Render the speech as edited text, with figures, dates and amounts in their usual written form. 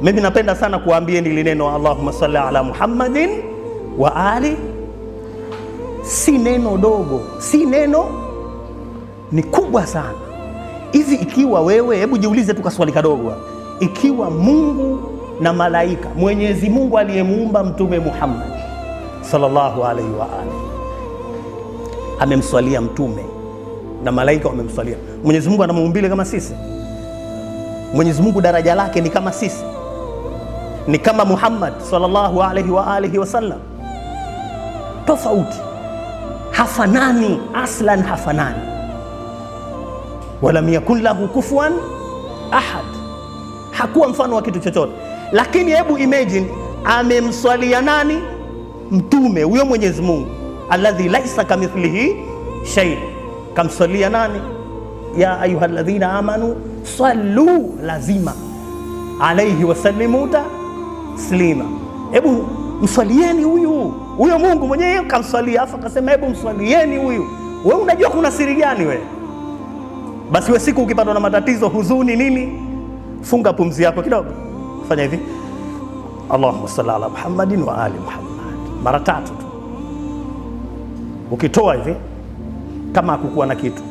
Mimi napenda sana kuwaambieni hili neno Allahumma salli ala Muhammadin wa ali, si neno dogo, si neno, ni kubwa sana. Hivi ikiwa wewe, hebu jiulize tu kaswali kadogo, ikiwa Mungu na malaika, Mwenyezi Mungu aliyemuumba Mtume Muhammad sallallahu alaihi wa alihi amemswalia Mtume na malaika wamemswalia, Mwenyezi Mungu ana maumbile kama sisi? Mwenyezi Mungu daraja lake ni kama sisi? Ni kama Muhammad sallallahu alaihi wa alihi wasallam? Tofauti, hafanani, aslan hafanani. Walam yakun lahu kufuwan ahad, hakuwa mfano wa kitu chochote. Lakini hebu imagine, amemswalia nani? Mtume huyo Mwenyezi Mungu alladhi laisa kamithlihi shay, kamswalia nani? Ya ayuha alladhina amanu sallu lazima alaihi wasallimu taslima. Hebu mswalieni huyu huyo Mungu mwenyewe kamswalia, afu akasema hebu mswalieni huyu. Wewe unajua kuna siri gani wewe? Basi we siku ukipatwa na matatizo, huzuni, nini, funga pumzi yako kidogo, fanya hivi, Allahumma salli ala Muhammadin wa ali Muhammad, mara tatu tu. Ukitoa hivi kama hakukuwa na kitu.